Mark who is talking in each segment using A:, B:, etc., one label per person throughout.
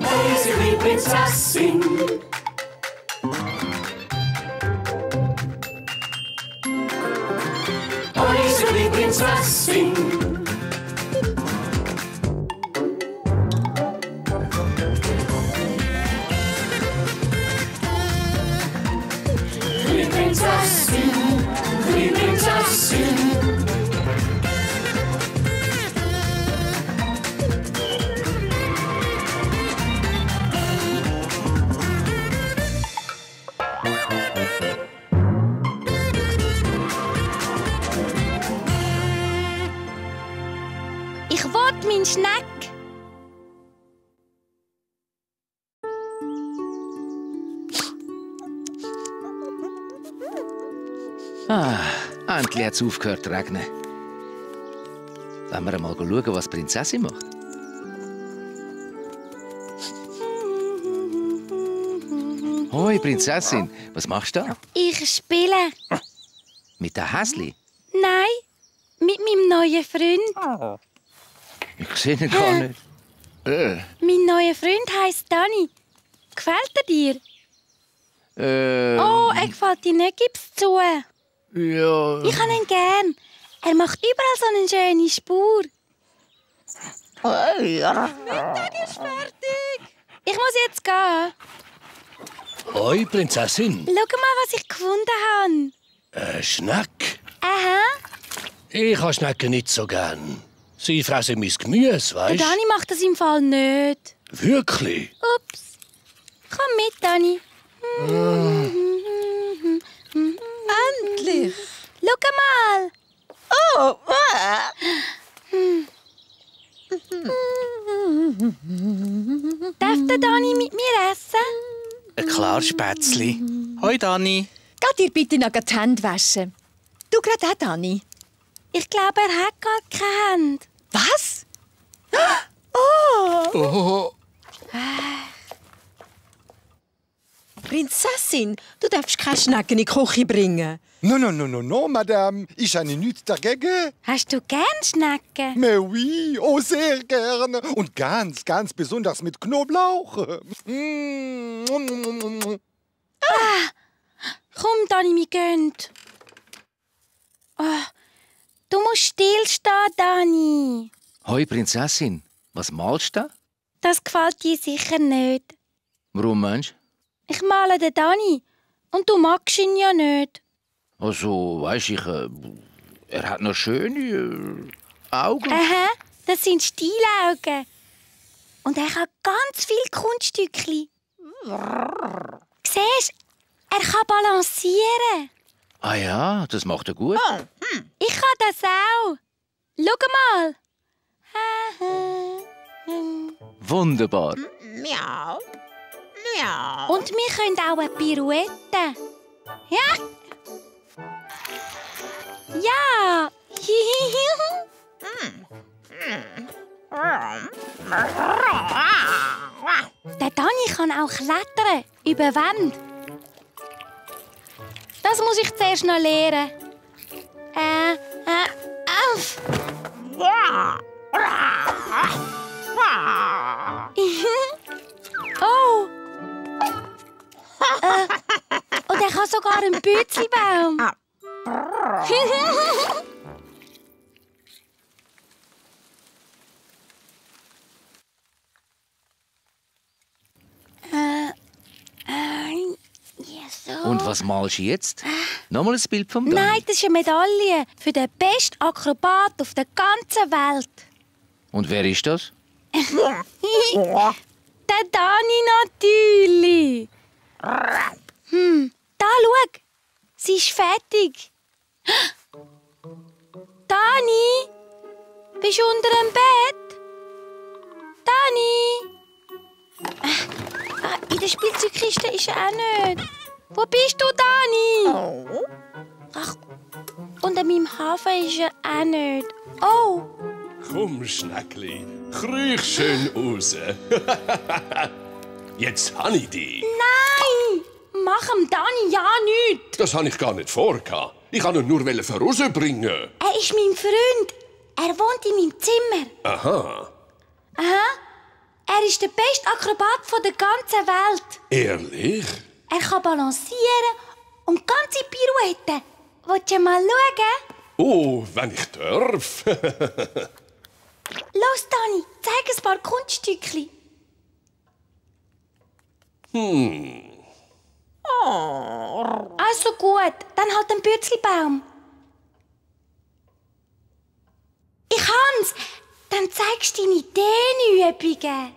A: Unsere Prinzessin. Unsere Prinzessin. Die Prinzessin, die Prinzessin.
B: Ich will meinen Schneck.
C: Endlich hat es aufgehört zu regnen. Wollen wir mal schauen, was die Prinzessin macht? Hoi, Prinzessin. Was machst du da?
B: Ich spiele.
C: Mit dem Häsli?
B: Nein, mit meinem neuen Freund.
C: Ich sehe ihn gar nicht.
B: Mein neuer Freund heisst Dani. Gefällt er dir? Oh, er gefällt dir nicht, gib's zu.
C: Ja.
B: Ich habe ihn gern. Er macht überall so eine schöne Spur. Dani ist fertig. Ich muss jetzt gehen.
D: Hoi, Prinzessin.
B: Schau mal, was ich gefunden habe.
D: Ein Schneck?
B: Aha.
D: Ich habe Schnecken nicht so gern. Sie fressen mein Gemüse,
B: Der
D: weißt du?
B: Dani macht das im Fall nicht.
D: Wirklich?
B: Ups. Komm mit, Dani.
E: Endlich!
B: Schau mal.
E: Oh!
B: Darf der Dani mit mir essen?
F: Klar, Spätzli. Hoi, Dani.
E: Geht dir bitte noch die Hände waschen. Du gerade auch, Dani.
B: Ich glaube, er hat gar keine Hände.
E: Was? Oh!
F: Oh,
E: Prinzessin, du darfst keine Schnecken in die Küche bringen.
G: Non, Madame. Ich habe nichts dagegen.
B: Hast du gern Schnecken?
G: Mais oui, oh, sehr gerne. Und ganz, ganz besonders mit Knoblauch.
B: Komm, Dani, wir gehen. Oh, du musst stillstehen, Dani.
C: Hoi, Prinzessin. Was malst du da?
B: Das gefällt dir sicher nicht.
C: Warum meinst
B: Ich male den Dani. Und du magst ihn ja nicht.
C: du? Also, weisst du, er hat noch schöne Augen.
B: Aha, das sind Stielaugen. Und er hat ganz viele Kunststückchen. Siehst du, er kann balancieren.
C: Ah ja, das macht er gut.
B: Ich kann das auch. Schau mal.
C: Wunderbar.
E: Miau. Miau.
B: Und wir können auch eine Pirouette. Ja. Ja. Der Dani kann auch klettern. Über Wände. Das muss ich zuerst noch lernen. Auf. Oh. Und er kann sogar einen Pützlibaum.
C: Und was malst du jetzt? Nochmal ein Bild vom Dani?
B: Nein, das ist eine Medaille für den besten Akrobat auf der ganzen Welt.
C: Und wer ist das?
B: Der Dani natürlich. Da, schau. Sie ist fertig. Dani, bist du unter dem Bett? Dani? In der Spielzeugkiste ist er auch nicht. Wo bist du, Dani? Ach, unter meinem Hafen ist er auch nicht. Oh.
H: Komm, Schneckli, kriech schön raus. Jetzt habe ich dich.
B: Nein! Mach dem Dani ja nichts.
H: Das habe ich gar nicht vorgehabt. Ich wollte ihn nur rausbringen.
B: Er ist mein Freund. Er wohnt in meinem Zimmer.
H: Aha.
B: Aha. Er ist der beste Akrobat von der ganzen Welt.
H: Ehrlich?
B: Er kann balancieren und ganze Pirouetten. Willst du mal schauen?
H: Oh, wenn ich darf.
B: Los, Dani, zeig ein paar Kunststückchen. Also gut, dann halt den Bürzelbaum. Ich kann's. Dann zeigst du deine Dehnübungen.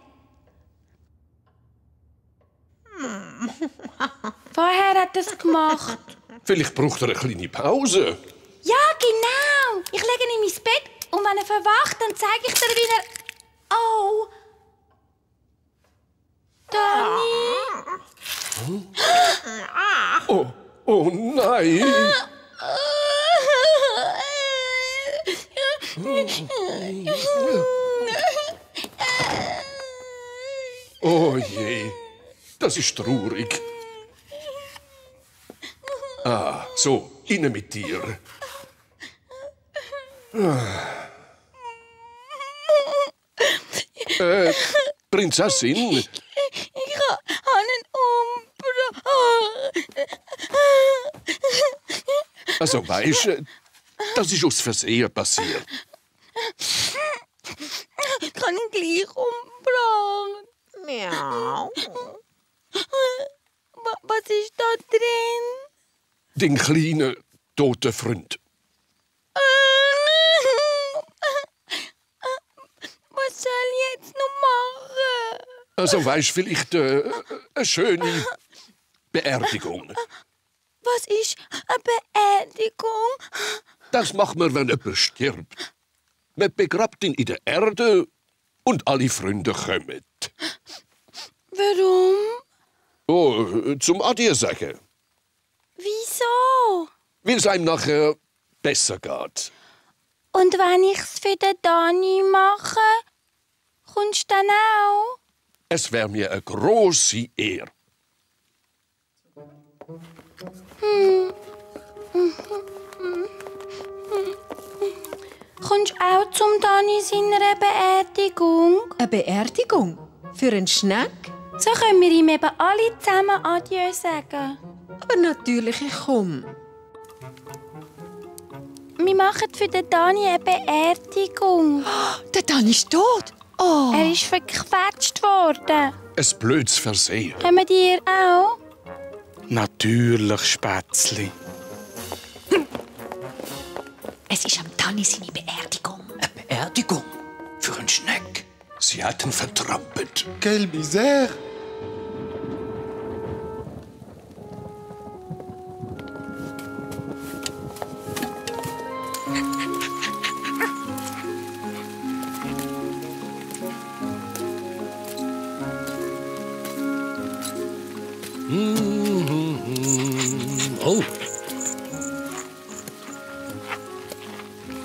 B: Vorher hat er es gemacht.
H: Vielleicht braucht er eine kleine Pause.
B: Ja, genau. Ich lege ihn in mein Bett und wenn er verwacht, dann zeige ich dir, wie er... Oh. Dani.
H: Oh nein. Oh je, das ist traurig. Ah, so, innen mit dir. Prinzessin,
B: Ich habe ihn umgebracht.
H: also weisst, das ist aus Versehen passiert.
B: Ich kann ihn gleich umgebracht.
I: Miau.
B: Was ist da drin?
H: Den kleinen, toten Freund.
B: Was soll ich jetzt noch machen?
H: Also weisst, vielleicht eine schöne Beerdigung.
B: Was ist eine Beerdigung?
H: Das macht man, wenn jemand stirbt. Man begrabt ihn in der Erde und alle Freunde kommen.
B: Warum?
H: Oh, zum Adieu sagen.
B: Wieso?
H: Weil es einem nachher besser geht.
B: Und wenn ich's für den Dani mache, kommst du dann auch?
H: Es wäre mir eine grosse Ehre.
B: Kommst du auch zum Dani seiner Beerdigung?
I: Eine Beerdigung? Für einen Schneck?
B: So können wir ihm eben alle zusammen Adieu sagen.
I: Aber natürlich, ich komme.
B: Wir machen für den Dani eine Beerdigung.
E: Der Dani ist tot. Oh.
B: Er ist verquetscht worden.
H: Ein blödes Versehen.
B: Kommen ihr auch?
F: Natürlich, Spätzli.
E: Es ist am Dani seine Beerdigung.
D: Eine Beerdigung? Für einen Schneck?
H: Sie hatten vertrampelt.
G: Quelle misère!
D: Oh,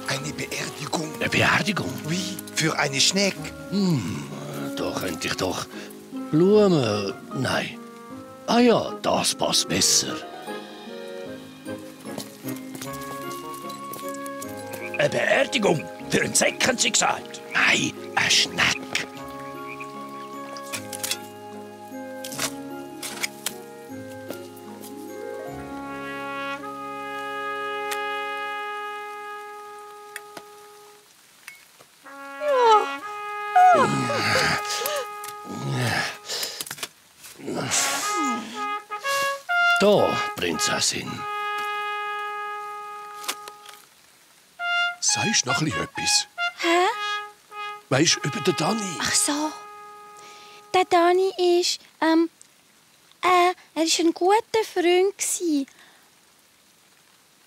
G: Eine Beerdigung.
D: eine Beerdigung?
G: Oui, für eine Schneck.
D: Da könnte ich doch Blumen... Nein. Ah ja, das passt besser. Eine Beerdigung? Für einen Säck, haben Sie gesagt? Nein, ein Schneck. Da, Prinzessin.
H: Sagst noch etwas?
B: Hä?
H: Weisst du über den Dani?
B: Ach so. Der Dani ist, er ist ein guter Freund gsi.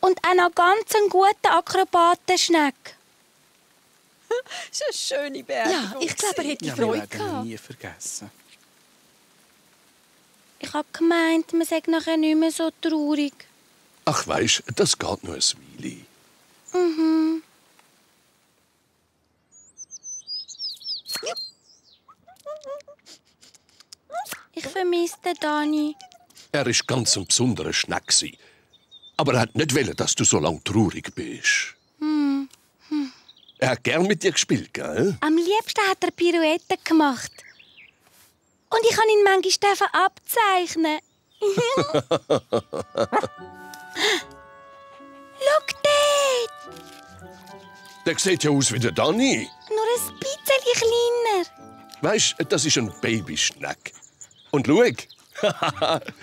B: Und auch noch ganz ein guter Akrobatenschneck.
I: Das ist eine schöne Beerdigung.
E: Ja, ich glaube, er hätte
F: Ja, wir
E: Freude
F: werden ihn
E: gehabt.
F: nie vergessen.
B: Ich hab gemeint, man sei nachher nicht mehr so traurig.
H: Ach weisst, das geht noch ein Weile.
B: Ich vermisse den Dani.
H: Er war ganz ein besonderer Schneck gsi. Aber er hat nicht wollen, dass du so lange traurig bist. Er hat gern mit dir gespielt, gell?
B: Am liebsten hat er Pirouetten gemacht. Und ich kann ihn manchmal abzeichnen. Schau dort!
H: Der sieht ja aus wie der Dani.
B: Nur ein bisschen kleiner.
H: Weisst, das ist ein Babyschneck. Und schau,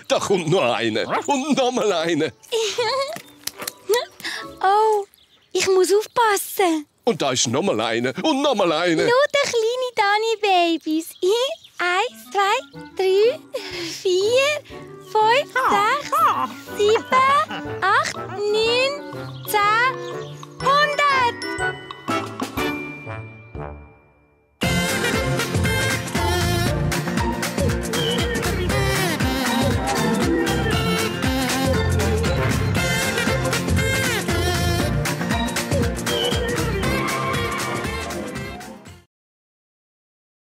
H: da kommt noch einer. Und noch mal einer.
B: Oh, ich muss aufpassen.
H: Und da ist noch mal einer. Und noch mal einer.
B: Nur die kleinen Dani-Babys.